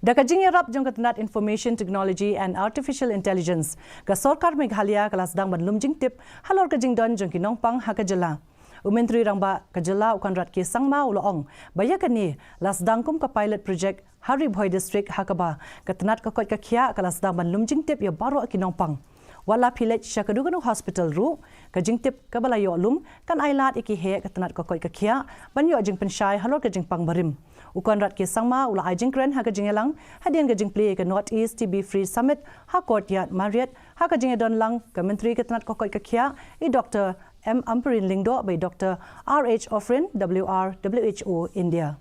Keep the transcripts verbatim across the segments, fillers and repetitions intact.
Da ka jingïarap jong ka tnat Information Technology and Artificial Intelligence, ka Sorkar Meghalaya ka la sdang ban lum jingtip halor ka jingdon jong ki nongpang ha ka jylla. U Myntri Rangbah ka jylla u Conrad K Sangma u la ong ba ïa kane la sdang kum ka pilot project ha Ri Bhoi District ha kaba ka tnat ka koit ka khiah ka la sdang ban lum jingtip ïa baroh ki nongpang. Wat la phi leit sha kano kano hospital ruh, ka jingtip kaba la ïoh lum kan ai lad ïa ki heh ka tnat ka koit ka khiah ban ïoh jingpynshai halor ka jingpang barim. U Conrad K Sangma u la ai jingkren ha ka jingïalang hadien ka jingplie ïa ka North East T B Free Summit ha Courtyard Marriott, ha ka jingïadon lang ka Myntri ka tnat ka koit ka khiah i Doctor M Ampareen Lyngdoh bad i Doctor R H Offren, W R W H O India.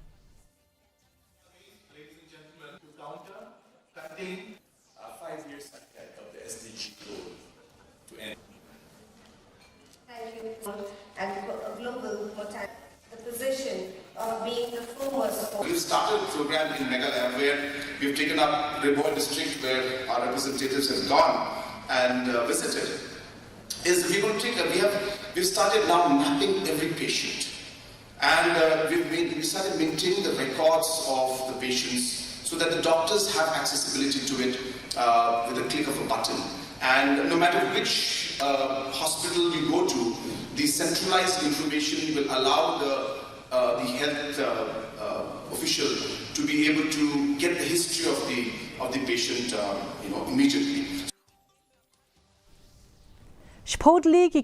Ladies and gentlemen, to counter, contain, uh, five years ahead of the S D G goal to end. Thank you. And glo-, global mortality, the position of being the foremost. We've started a program in Meghalaya where we've taken up Ri Bhoi district, where our representatives have gone and, uh, visited. Is we will take, we have, we've started now mapping every patient. And, uh, we've made, we started maintaining the records of the patients so that the doctors have accessibility to it, uh, with a click of a button. And no matter which, uh, hospital you go to, the centralized information will allow the, uh, the health, uh, uh, official to be able to get the history of the, of the patient, uh, you know, immediately. Shiphew tylli ki